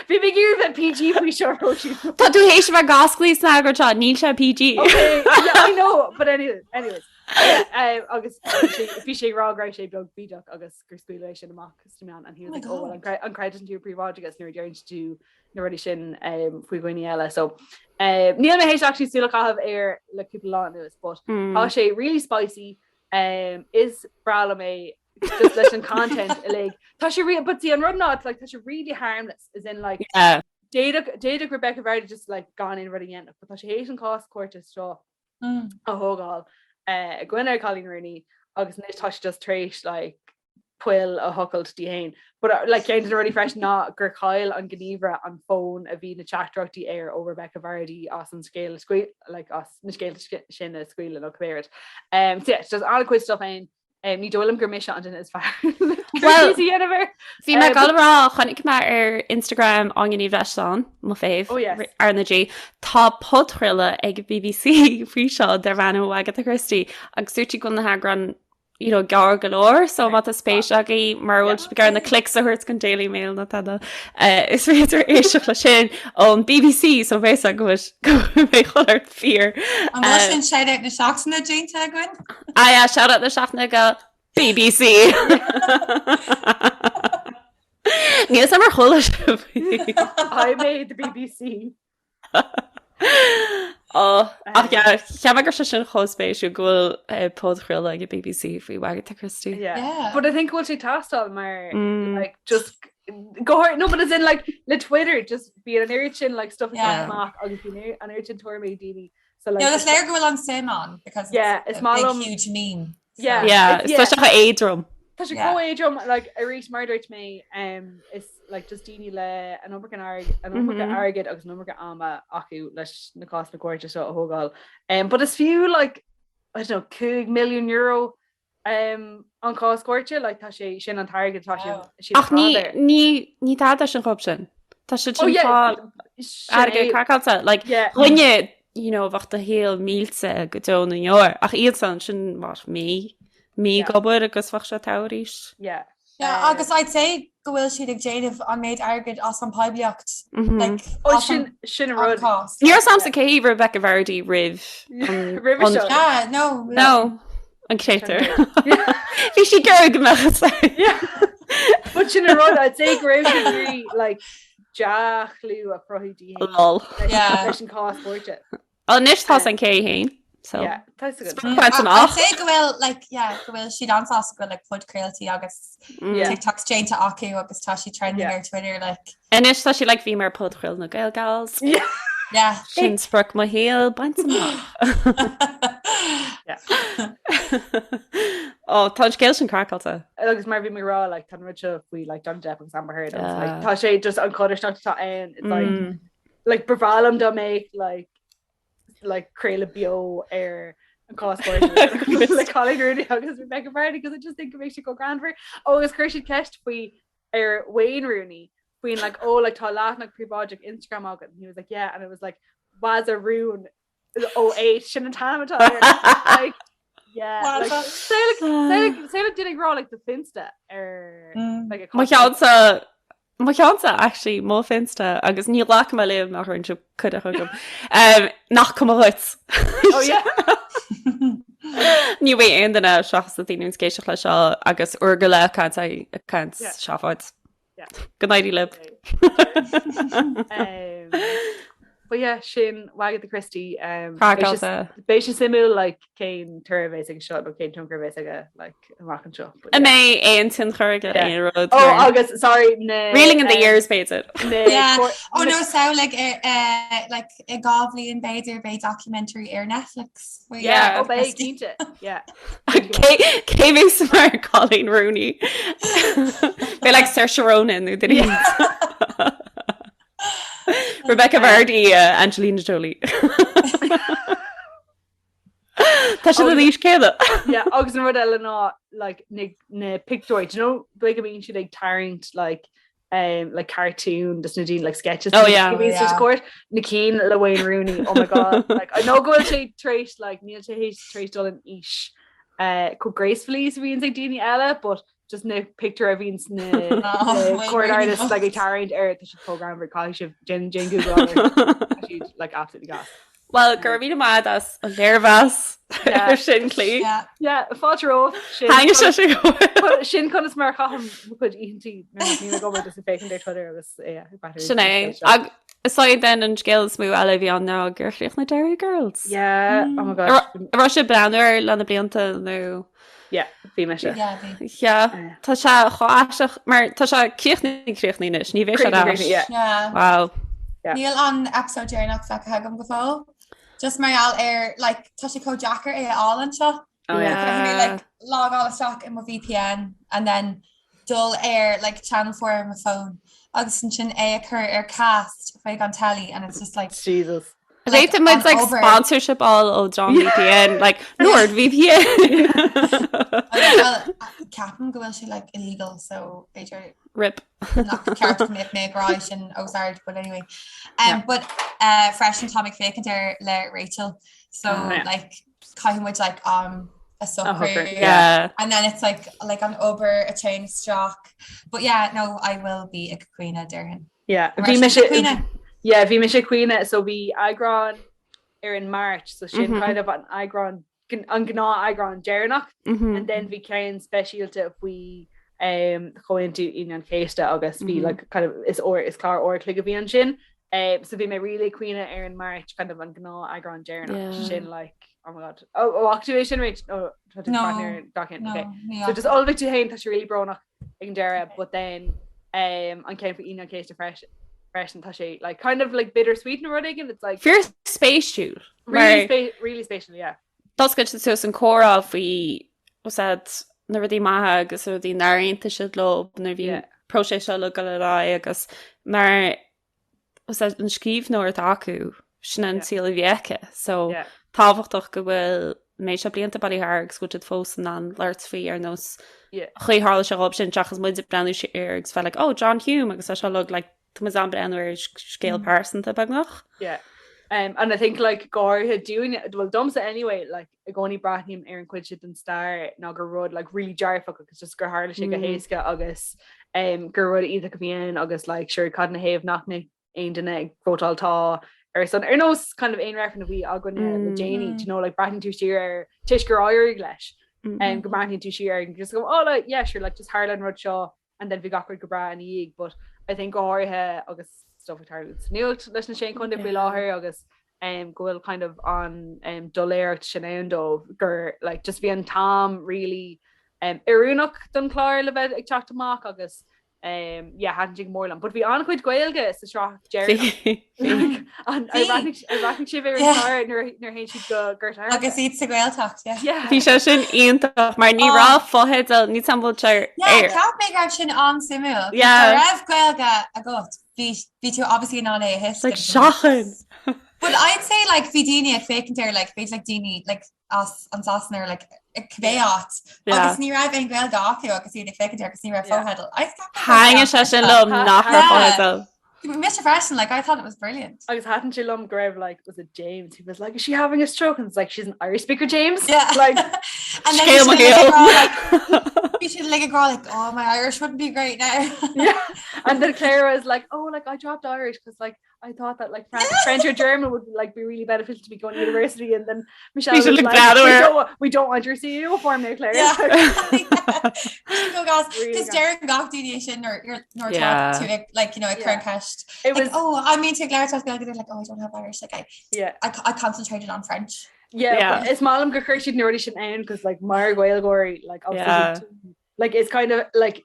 Bhí mé ag iarraidh bheith PG faoi seo Róisín. Tá tú théis a bheith gasclaí sna eagraí seo, níl sé PG. Okay, yeah, I know, but anyway, anyways. Yeah, um, agus bhí sé- bhí sé ag rá go raibh sé beag bídeach agus gur scaoileadh é sin amach sna meáin and he was Oh my like, oh, well, God. an cre- an gcreideann tú i bpríobháideachas nuair a deireann tú na rudaí sin um, faoi dhaoine eile. So um, níl mé théis actually súil a chaitheamh air le cúpla lá anuas, but Mm. tá sé really spicy. Um, is breá liom é just leis an content uilig. Tá sé re but see an rud ná it's like tá sé really harmless as in like Yeah. d'fhéadfadh d'fhéadfadh Rebecca Vardy just like gan aon rud a dhéanamh, but tá sé théis an cás cúirte seo Mm. a thógáil eh, i gcoinne Colleen Rooney agus anois tá sé just tar éis like poill a thochailt di féin. But uh, like ceann de na rudaí freisin ná gur chaill an gníomhaire an fón a bhí na teachtaireachtaí air ó Rebecca Vardy as an scéal a scaoil like as na scéalta sin a scaoileadh nó cibé rud. Um, so yeah, just an-chuid stuff ann. Um, ní dóigh liom gur mise an duine is fearr Well, a dhéanamh air. Bhí mé Um, ag dul a rá chonaic mé ar Instagram Áine Ní Bhreisleáin, mo fave Oh, yes. R na G. Tá podchraoladh ag BBC faoi seo darb ainm Wagatha Christie agus dúirt sí go bhfuil na heagráin you know, gearr go leor, so má tá spéis agaibh mar bhfuil sibh ag iarraidh na clicks a thabhairt don Daily Mail nó tada. Uh, is féidir éisteacht le sin ón BBC so bheidh go mbeidh chuile shórt fíor. An bhfuil sin shout-out na seachtaine déanta againn? Ah yeah, shout out na seachtaine go BBC. Níl a fhios agam ar chuala sibh. I made the BBC. Oh, ach yeah, cheap mé go raibh sé sin chomh spéisiúil go bhfuil eh, podchraoladh ag an BBC faoi Wagatha Christie. Yeah. Yeah. But I think go bhfuil sé ag teastáil mar Mm. like just go hard no but as in like le Twitter just bíonn an oiread sin like stuff Yeah. amach agus bíonn an oiread sin tuairimí ag daoine so like No, is léir go bhfuil an suim ann because it's Yeah, is a maith big liom- huge meme. So- Yeah. Yeah, It's- is tá sé chomh éadrom. Tá sé Yeah. chomh éadrom like arís mar a dúirt mé um, is like just daoine le an iomarca airg- an iomarca Mhm. airgid agus an iomarca ama acu leis na cásanna cúirte seo a thógáil. Um, but is fiú like I don't know €5 milliún um, an cás cúirte like tá sé sin an t-airgead tá sé Wow. siad Ach ní ag fáil air. ní ní tada sin chomh sin. Tá sé Oh sin yeah, fáil sin airgead é. craiceáilte. Like Yeah. dhuine you know, bheadh do shaol millte go deo na ndeor. Ach iadsan sin what mí mí Yeah. ag obair agus bheadh sé togha arís. Yeah. Yeah, Um, agus I'd say go bhfuil siad ag déanamh an méid airgid as an poiblíocht Mhm. like, Oh, as an sin sin an an rud. cás. Ní raibh a fhios a'msa cé hí Rebecca Vardy roimh an Roimhe an seo. Yeah, no, No, an créatúr. Yeah. Bhí sí ag iarraidh go mbeadh a fhios aici. Yeah. But sin an rud I'd say go raibh sí ag iarraidh like dea-chlú a chruthú di féin Lol. leis Yeah. leis an cás cúirte. Anois tá an cé féin. So Yeah, tá a fhios agat. Sprioc I'd amach. say go bhfuil like yeah, go bhfuil siad an-sásta go bhfuil like podchraoltaí agus Mm. Yeah. TikToks déanta acu agus tá sí trending Yeah. ar Twitter like Anois tá sí like bhí mé ar podchraoladh na Gael Gals. Yeah. yeah. Sin sprioc mo shaoil bainte amach. Yeah. Oh, tá an scéal sin craiceáilte. Agus mar bhí mé ag rá like, tá an rud seo faoi like, Johnny Depp agus Amber Heard agus like, tá sé just an chodarsnacht atá ann it's like mm. like ba bhreá liom dá mbeadh like like craoladh beo ar an cás le Coleen Rooney agus Rebecca Vardy because I just think go mbeadh sé chomh greannmhar. Oh, agus chuir siad ceist faoi ar Wayne Rooney faoin like oh like tá leathanach príobháideach Instagram agat and he was like yeah and it was like Wazza Roon 08 sin an t-ainm atá air. Like yeah like samhlaigh samhlaigh duine ag rá like do Finsta ar mm. like a Mo cheannsa Mo cheannsa actually mo Finsta agus ní ghlacfaidh mé léi má chuireann sibh cuireadh chugam. Um, nach cuma dhuit. Oh yeah. Ní bheidh aon duine seachas na daoine ag éisteacht leis seo agus uair go leith caint caint Yeah. seafóid. Yeah. Go n-éirí libh. Um, But yeah, sin Wagatha Christie. Um, beidh sé- Craiceáilte. Beidh sé suimiúil like, cén toradh a bheas aige seo nó cén tionchar a bheas aige like, amach anseo. An mbeidh aon tionchar aige Yeah. aon rud? Oh, agus sorry na Reeling in the um, years b'fhéidir. na Yeah. cor- Oh na- no, samhlaigh ar eh, like i gcúpla bliain b'fhéidir beidh documentary ar Netflix faoi Yeah, oh, Agatha beidh Christie. cinnte. Yeah. Cé cé bheas mar Coleen Rooney? Beidh like Saoirse Ronan nó duine éigin. Rebecca Vardy, uh, Angelina Jolie. Tá siad an aois céanna. Yeah, agus an rud eile ná like, na, na pictiúir, do you know, dóigh go mbíonn siad ag tarraingt like, um, like cartoon des na daoine like sketches Oh, yeah. Oh, yeah. court na cinn le Wayne Rooney oh my god like I know go bhfuil sé tar éis like níl sé tar éis dul in aois uh, chomh gracefully is a bhíonn ag daoine eile but just na pictiúir a bhíonn na court artists like ag tarraingt air tá siad chomh greannmhar caithfidh sibh déan déan Google tá siad like absolutely gas. Well go raibh míle maith as an léirmheas ar sin Clí. Yeah, fáilte romhat sin Thaitnigh sé sin go mór. sin conas mar a chaithim mo chuid oícheantaí nuair nach mbím ag obair just ag féachaint ar Twitter agus yeah, ag breathnú Sin ar é. an scéal seo. Ag is é then an scéal is mó eile a bhí ann ná gur chríochnaigh Derry Girls. Yeah, oh my gosh. An raibh sibh ag breathnú air le na blianta nó Yeah, bhí mise. Yeah, bhí. Yeah, Eh. tá sé chomh aisteach mar tá sé críochnaithe críochnaithe anois, ní bheidh sé Críochnaithe, ar ais. críochnaithe, yeah. Yeah. Wow. Yeah. Níl an episode deireanach feicthe agam go fóill. Just mar gheall ar like tá sé chomh deacair é a fháil anseo. Oh yeah. Caithfidh mé like logáil isteach i mo VPN and then dul ar like channel 4 ar mo phone agus ansin é a chur ar cast chuig an telly and it's just like Jesus. Like, Féadfaidh muid like an obair. sponsorship a fháil ó John VPN, like Nord VPN. Well, ceapaim go bhfuil sé like illegal so b'fhéidir Rip. nach ceart go mbeadh mé ag rá sin os ard but anyway. Um, but uh, freisin tá mé ag féachaint air le Rachel so Ah, yeah. like caithfidh muid like um a socrú. socrú Yeah. and then it's like like an obair a téann isteach but yeah no I will be ag caoineadh déarfainn. Yeah, An bhí raibh mise sibh ag caoineadh? Yeah, bhí mise ag caoineadh so bhí eagrán ar an March so sin Mhm. kind of an eagrán an gnáth eagrán deireanach Mhm. and then bhí ceann speisialta faoi um, Chomhaontú Aoine an Chéasta agus bhí Mhm. like, kind of, is uair is clár uair a chloig a bhí ansin. Um, so bhí mé really ag caoineadh ar an March kind of an gnáth eagrán deireanach Yeah. sin like oh my god. Oh, oh, ach tú é sin Rach? Oh, tá tú No. breathnú ar gach ceann. No, Okay. ní So just fhaca. ullmhaigh tú féin tá sé really brónach ag an deireadh but then um, an ceann faoi Aoine an Chéasta freis freisin tá sé like kind of like bittersweet nó rud éigin it's like Fíor spéisiúil. really, Mar spe really spéisiúil yeah. D'oscail sé suas an comhrá faoi was that na rudaí maithe agus na rudaí nár aontaigh siad leo nuair a bhí an Yeah. próiseas seo ag dul ar aghaidh agus mar was that an scríbhneoir atá acu sin an Yeah. saol a bhí aici so Yeah. tábhachtach go bhfuil méid seo blianta bailithe thart agus go bhfuil siad fós in ann labhairt faoi ar nós Yeah. chaoi tharla sé dhóibh sin seachas muid ag breathnú siar agus bheith like oh John Hume agus tá seo like like tá muid ag breathnú ar scéal pearsanta beagnach. Yeah. Um, and I think like go háirithe dúinne well domsa anyway like i gcónaí breathnaím ar an chuid sin den stair ná gur rud like really dearfach agus just gur tharla sé go Mm. héasca agus um, gur rud iontach a bhí ann agus like sure cad ina thaobh nach mbeadh aon duine ag vótáil tá ar son ar nós kind of aon reifreann a bhí againne le Mm. déanaí Mm. do you know like breathnaíonn tú siar ar toisc gur éirigh leis Mm. um, go mbreathnaíonn tú siar ar and just go oh like yeah sure like just tharla an rud seo and then bhí gach rud go breá ina dhiaidh but I think go háirithe agus stuff ag tarlú sa nuacht leis na Sé Chontae faoi Yeah. láthair agus um, go bhfuil kind of an um, doiléireacht sin ann dóibh gur like just bhí an t-am really um, oiriúnach don chlár le bheith ag teacht amach agus Um, yeah, thaitin sé go mór liom. But bhí an-chuid Gaeilge sa sraith deireanach. Bhí. An- ar bhreathnaigh ar bhreathnaigh sibh ar an Yeah. chlár nuair nuair a théann siad go Gort Airne? Agus iad sa Ghaeltacht, yeah. Yeah. Bhí sé sin iontach mar ní Oh. raibh fotheidil ní sam bhfuil sé Yeah, ar. cheap mé go raibh sin an-suimiúil. Yeah. Dá raibh Gaeilge agat, bhí bhí tú obviously in ann é a It's like thuiscint. seachain. But I'd say like bhí daoine ag féachaint air like b'fhéidir like daoine like as an Sasana or like cibé áit agus ní raibh aon Ghaeilge acu agus iad ag féachaint air agus ní raibh fotheidil. Thaitin sé sin liom nach raibh fotheidil. Mise freisin, like I thought it was brilliant. Agus thaitin sé liom go raibh like was it James who was like is she having a stroke and it's like she's an Irish speaker James Yeah. like And then Scéal mo bhí siad shaol. like, bhí siad like ag rá like oh my Irish wouldn't be great now. yeah and then Claire was like oh like I dropped Irish because like I thought that like French, French or German would like be really beneficial to me going to university and then Michelle We should was look like, glad we we're- don't, wa- we don't want your CEO form now Claire Yeah. Go gas Really Cos gas. deireann gach duine sin or you're nor Yeah. to like, like you know ag Yeah. cur an ceist it like was oh I mean to labhairt Gaeilge they're like oh I don't have Irish like I yeah I, I concentrated on French yeah, Yeah. but is maith liom gur chuir siad na rudaí sin ann cos like mar Ghaeilgeoirí like obviously Yeah. like it's kind of like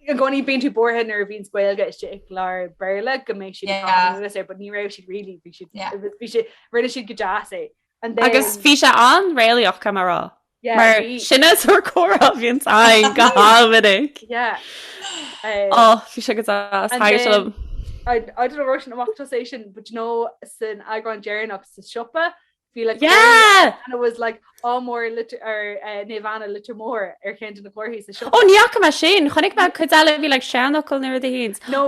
i gcónaí bíonn tú buartha nuair a bhíonn Gaeilge istigh i gclár Béarla go mbeidh siad Yeah. ag caitheamh anuas air, but ní raibh siad really bhí siad Yeah. bhí siad rinne siad go deas é. And then Agus bhí sé an-réalaíoch caithfidh mé a rá. yeah, Mar bhí- sin an sórt comhrá a bhíonn againn go han-mhinic. yeah. Um, Ó, bhí sé go deas. And Thaitin sé then- liom. I, I don't know raibh sin amach tusa é sin, but you know san eagrán deireanach sa siopa bhí like Yeah! and it was like Ádh Mór Leitir or uh, Naomh Anna Leitir Móir ar cheann de na comharthaí sa siopa. Ó ní fhaca mé sin, chonaic mé cuid eile bhí like seanfhocal nó rud éigin. No,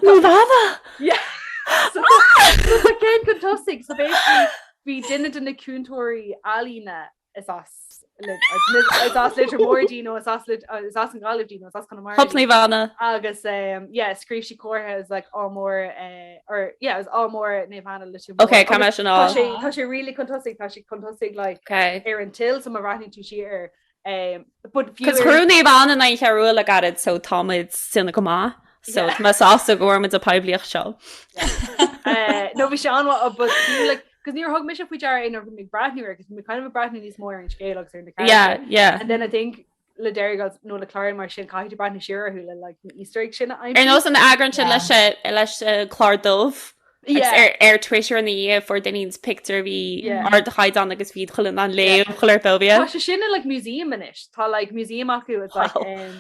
Naomh Anna! yeah. So so tá ceann chun tosaigh, so basically bhí duine de na cúntóirí ealaíne is as is as Leitir Móir di nó is as is as an Ghaillimh di nó is as Conamara Hup di. Naomh Anna. Agus um, yeah, scríobh sí comhartha is like Ádh Mór uh, or yeah, is Ádh Mór Naomh Anna Leitir Móir. Ok, caithfidh mé sin Tá á. sé tá sé really chun tosaigh tá sé chun tosaigh like Ok. ar an till so má bhreathnaíonn tú siar air. Um, but fiú Cos ar- chuir Naomh Anna in aghaidh Cheathrú Rua le gairid so táimid déanamh go maith. So Yeah. tá mé sásta go bhfuair muid an poiblíocht seo. Uh, no bhí sé an-mhaith but fiú like cos níor thug mise faoi deara é nuair a bhí mé ag breathnú air cos bhí mé kind of ag breathnú níos mó ar an scéal agus ar na Yeah, characters. yeah. And then I think le Derry Girls nó le cláir mar sin caithfidh tú breathnú siar orthu le like na Easter eggs sin a Ar aimsiú. nós an eagrán sin Yeah. leis eh, leis eh, clár dubh agus Yeah. ar, ar Twitter ina dhiaidh fuair duine pictiúr a bhí Yeah. ardchaighdeán agus bhí chuile an léamh chuile bóbia. Tá sé sin in like museum anois. Tá like museum acu it's like Wow. um,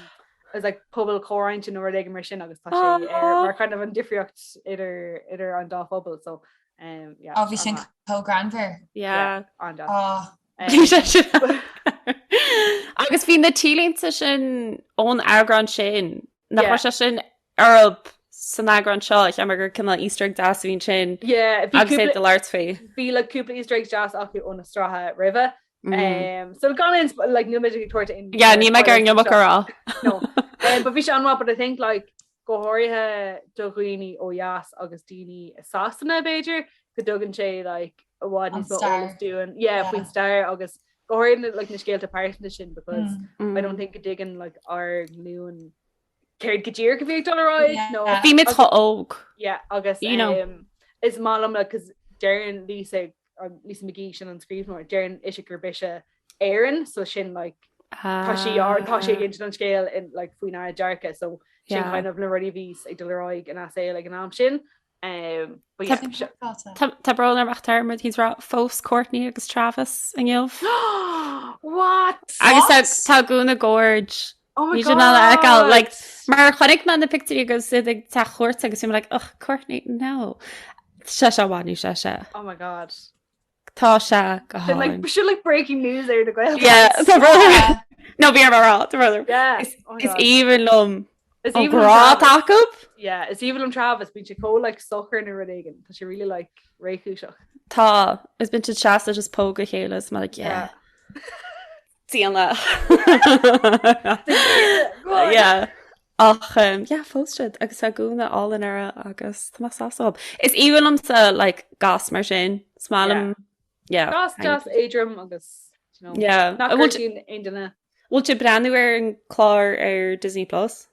it's like pobal comhroinnte nó rud éigin mar sin agus tá sé ar Aw. mar kind of an difríocht idir idir an dá phobal so um, yeah, Ó bhí sin chomh greannmhar. Yeah. an-deas. Ó Um, Bhí sé sin. Agus bhí na T-léinte sin ón eagrán sin nach Yeah. raibh sé sin orthu san eagrán seo cheap mé gur cineál Easter egg deas a bhí ansin Yeah, bhí agus é cúpla- do labhairt faoi. bhí like cúpla Easter eggs deas acu ó na sraithe roimhe. Mm. Um, so gan aon sp- like níl mé ag tabhairt aon Yeah, níl mé ag an iomarca a rá. No. Um, but bhí sé an-mhaith, but I think like go háirithe do dhaoine ó dheas agus daoine i Sasana b'fhéidir go dtugann sé like i bhfad An níos mó stair. eolas dúinn yeah, Yeah. faoin stair agus go háirithe like na scéalta pearsanta sin because Mm. I don't think go dtuigeann like ár nglúin céard go díreach a bhí ag dul ar aghaidh Yeah. nó Bhí muid chomh óg. yeah, agus You know. um, is maith liom like, 'cause deireann Lisa um, Lisa McGee sin an scríbhneoir deireann ise gurb ise Éireann so sin like tá sí ar tá sí ag insint an scéal in like faoinár dearcadh so sin Yeah. kind of na rudaí a bhí ag dul ar aghaidh ina saol ag an am sin. Um, but yeah, Sin se- craiceáilte. Tá tá brón orm ach tá muid ag rá phós Kourtney agus Travis inniu. What? Agus What? tá tá gúna gorge. Oh my Ní sin a fheiceáil, like, God. Mar chonaic mé na pictiúirí agus iad ag teach cuairte agus bhí mé like, ugh, Kourtney, no. Sé sé bhain sé sé. Oh my God. Tá sé go Sin like, hálainn. sin like breaking news ar na Gael. Yeah, tá brón orm. Yeah. No, bhí orm a rá, tá brón orm. Yeah. Is Oh my is God. aoibhinn liom Is an aoibhinn liom grá Travis. acu. Yeah, is aoibhinn liom Travis, bíonn sé chomh like socair nó rud éigin. Tá sé really like réchúiseach. Tá, is bíonn siad seasta just póg a chéile is mé like, yeah. Déana. Yeah. Ach um, yeah, phós siad agus tá gúna álainn uirthi agus tá mé sásta dhób. Is aoibhinn liomsa like gas mar sin. Is maith liom yeah. Gas deas éadrom agus you know, Yeah. nach An bhfuil gcuirfíonn aon duine. bhfuil tú ag breathnú ar an clár ar Disney Plus?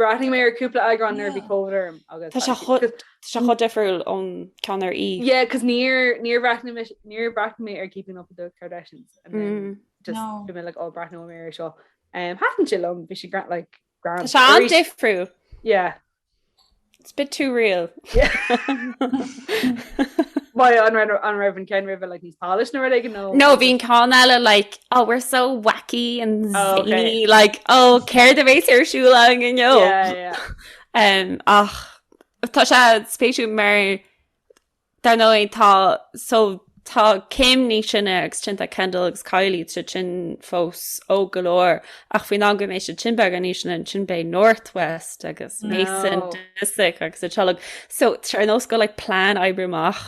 Bhreathnaigh mé ar cúpla eagrán nuair a bhí Yeah. Covid orm agus Tá sé chomh tá sé chomh difriúil ón ceann ar E. Yeah, cos níor níor bhreathnaigh mé níor bhreathnaigh mé ar Keeping Up with the Kardashians and then Mm. just No. bhí mé like oh breathnóidh mé ar seo. Um, thaitin sé liom, bhí sé gra like grand. Tá sé an-difriúil. Yeah. It's a bit too real. Why an raibh an raibh an ceann roimhe like níos polished nó rud éigin nó? No, bhí an ceann eile like, oh, we're so wacky and Oh, okay. zany, like, oh, céard a bheas ar siúl againn inniu? Yeah, yeah. Um, ach tá sé spéisiúil mar Dar ndóigh tá so tá Kim níos sine agus ansin tá Kendall agus Kylie tá siad sin fós óg go leor ach faoin am go mbeidh siad sin beagán níos sine ansin beidh North West agus Mason No. Disick agus a teaghlach. So tá sé ar nós go like plean oibre amach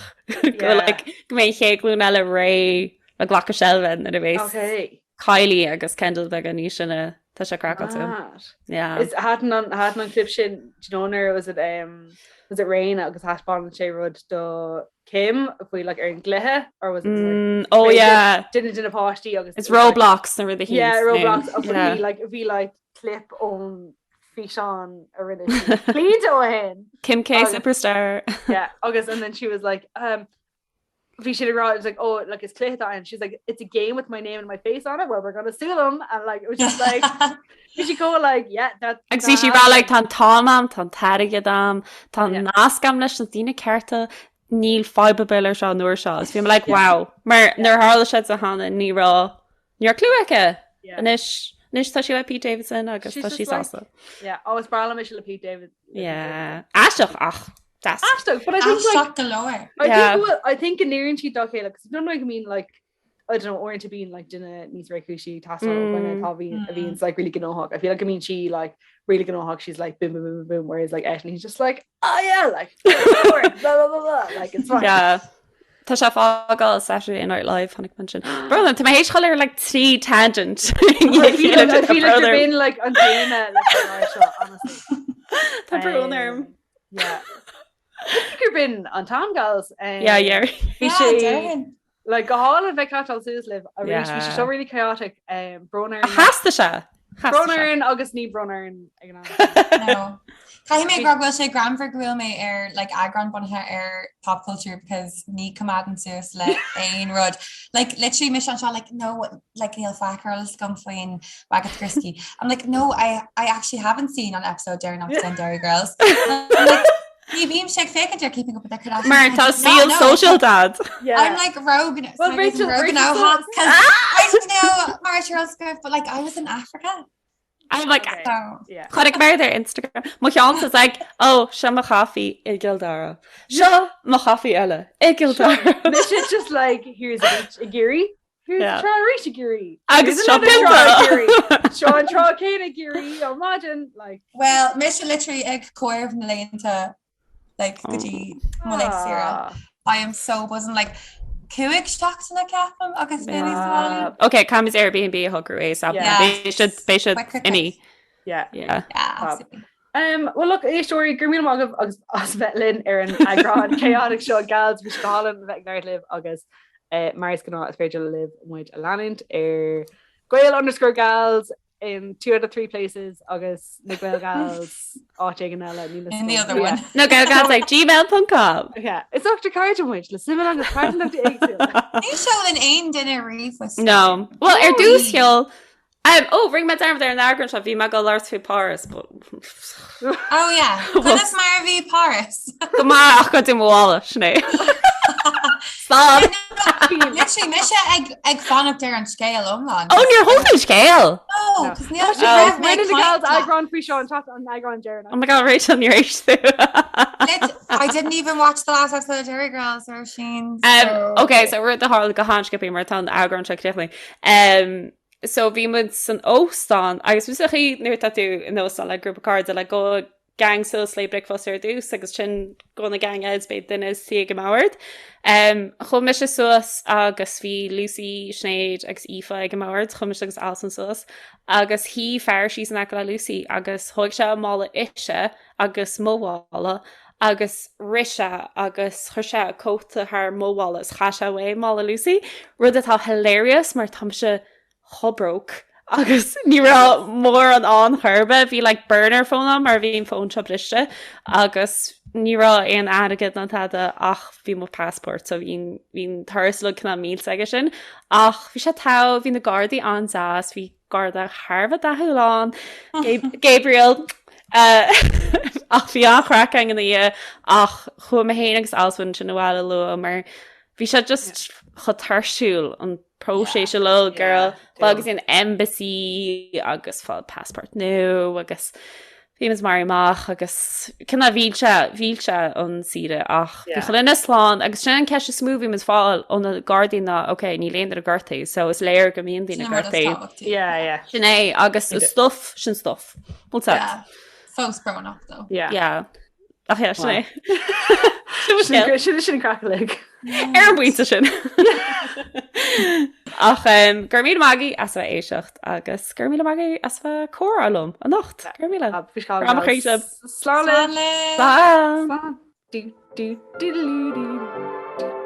go Yeah. like go mbeidh an chéad ghlúin eile réidh le glacadh seilbhe nuair a bheas Okay. Kylie agus Kendall beagán níos sine tá sé craiceáilte. Mad. Yeah. Is thaitin an thaitin an clip sin do you know nuair was it um was it Rain agus thaispeánann sé rud do Kim faoi like ar an gcluiche or was it like, Mm, oh Ray yeah. duine de na páistí agus It's it was, like- Roblox na rudaí Yeah, Roblox agus Yeah. bhí like bhí like clip ón físeán a rinne sí blianta ó shin. Kim K Agus- Superstar. Yeah, agus and then she was like um bhí siad ag rá it was like oh like is cluiche atá ann she's like it's a game with my name and my face on it well we're gonna sue them and like it was just like bhí sí chomh like yeah that Agus bhí sí ag rá like tá an t-am a'm, tá an t-airgead a'm, tá Yeah. nasc a'm leis na daoine cearta, níl fadhb ar bith leis seo an uair seo. Agus bhí mé like wow, mar nuair a tharla sé di cheana ní raibh ní raibh clue aici. Yeah. Anois anois tá sí le Pete Davidson agus She's tá sí just like- sásta. yeah oh is breá liom mise le Pete David le Pete Yeah. Aisteach ach deas. Davidson. Aisteach but I think like Aisteach go leor. I Yeah. think well, I think go n-oireann siad dá chéile because don't know I mean like I don't know uaireanta bíonn like duine níos réchúisí ag teastáil ó dhuine Mm. atá bhíonn a Mm. bhíonn like really gnóthach. I feel like I mean she like really gnóthach she's like boom boom boom boom boom whereas like eisean he's just like oh yeah like blah blah blah blah like it's fine. Yeah. Tá sé ag fágáil Saturday Night Live chonaic mé sin. Brother, tá mé théis dul ar like trí tangent. I feel like, I feel like you're being like an téama leis an lá seo, honestly. Tá brón orm. Yeah. Gur b'in an t-am gals. Um, Yeah, yeah. Bhí Yeah, sé déarfainn. like go hálainn bheith ag catcháil suas libh arís bhí sé Yeah. seo really chaotic um, brón orainn Theastaigh sé. Theastaigh brón sé. orainn agus ní brón orainn ag an am. No. Caithfidh mé go bhfuil sé greannmhar go bhfuil mé ar like, eagrán bunaithe ar pop culture because ní choimeádaim suas le aon rud. Like literally mise anseo like no like níl faic ar eolas agam faoin Wagatha Christie. I'm like no I, I actually haven't seen an episode deireanach den Derry Girls. I'm like, Ní bhímse ag féachaint ar Keeping Up with the Kardashians. Mar tá saol sóisialta a'd. Yeah. I'm like rogue. Well, Rachel- rogue Rachel because I don't know Mara Charles but like I was in Africa. I'm like Okay. So Yeah. Chonaic mé ar Instagram. Mo cheann is like, oh, seo mo chaife i gCill Dara. Seo mo chaife eile i gCill Dara. Mise just like here's a beach i gCiarraí. Here's Yeah. trá arís i gCiarraí. Agus Here's seo another trá i pimple. gCiarraí. Seo an trá céanna i gCiarraí ó maidin like Well, mise literally ag comhaireamh na laethanta like go dtí mo laethanta saoire. ah. I am so buzzing like cúig seachtaine ceapaim agus mé níos Ah. Ok, caithfimid Airbnb a shocrú ASAP. Yeah. Beidh siad beidh siad Quick, quick, imithe. Yeah. Yeah. Yeah, Fab. absolutely. Um, well look éisteoirí go raibh míle maith agaibh agus as bheith linn ar an eagrán chaotic seo gals bhí sé go hálainn bheith ag labhairt libh agus eh, mar is gnáth is féidir libh muid a leanúint ar Gael underscore gals in two out of three places agus na Gael gals áit éigin eile níl In the other one. Na Gael Gals ag gmail.com. Yeah, is ochtar cairde muid le suimeanna agus pearsantacht éagsúla. Ní sheolann aon duine ríomhphost. No. Well, ar dtús sheol Um, oh, rinne mé dearmad ar an eagrán seo, bhí mé ag labhairt faoi Páras, but Oh yeah, Conas mar a bhí Páras? go maith ach goideadh mo mhála, sin é. Stop! Literally mise ag ag fanacht ar an scéal iomlán. Oh, níor thóg an scéal! No, cos níl Oh, raibh mé Rinne na ag gals caint leat. eagrán faoi seo an t an eagrán deireanach. Oh my god, Rachel, níor éist tú. Lit- I didn't even watch the last episode of Derry Girls or Sheen. Um, okay, so rud a tharla go han-sciobtha mar tá an eagrán seo críochnaithe. Um, so bhí muid san óstán agus bhí sa chaoi nuair atá tú in óstán le grúpa cairde le gabhfaidh gang suas le bricfeasta ar dtús agus ansin gabhfaidh na gang eile beidh duine suí ag an mbord. Um, chuaigh mise suas agus bhí Lucy, Sinéad agus Aoife ag an mbord, chuaigh mise agus Alison suas agus shuigh fear síos in aice le Lucy agus thóg sé a mála ise agus mo mhála agus rith sé agus chuir sé a cóta thar mo mhála is chaith sé uaidh mála Lucy, rud atá hilarious mar tá mise chomh broke agus ní raibh mórán ann chor ar bith, bhí like burner phone agam mar bhí an fón seo briste agus ní raibh aon airgead ná tada ach bhí mo passport so bhí bhí an turas uilig cineál millte aige sin ach bhí sé togha, bhí na gardaí an-deas, bhí garda thar a bheith dathúil ann, Gabriel! Ach bhí an-chraic againn an oíche ach chuaigh mé féin agus Alswyn ansin abhaile luath mar bhí sé just chomh tuirsiúil an próiseas uilig girl fáil go dtí an embassy agus fáil passport nua agus bhí muid maraithe amach agus cineál mhillteach mhillteach an saoire ach bhí chuile dhuine slán agus sin an ceist is mó bhí muid fáil ó na gardaí ná ok níl aon duine gortaithe so is léir go mbíonn daoine gortaithe. Yeah, yeah. Sin é agus is stuff sin stuff. Well said. Yeah. Fós brónach though. Yeah. Yeah. Ach yeah, sin é. Sin sin sin craic uilig. Ar an bpointe sin. Ach um, go raibh míle maith agaibh as a bheith ag éisteacht agus go raibh míle maith agaibh as a bheith ag comhrá liom anocht. Go raibh míle. Grá mo chroí sibh. Slán Slán libh. Slán. Slán. Du, du, du, du, du, du.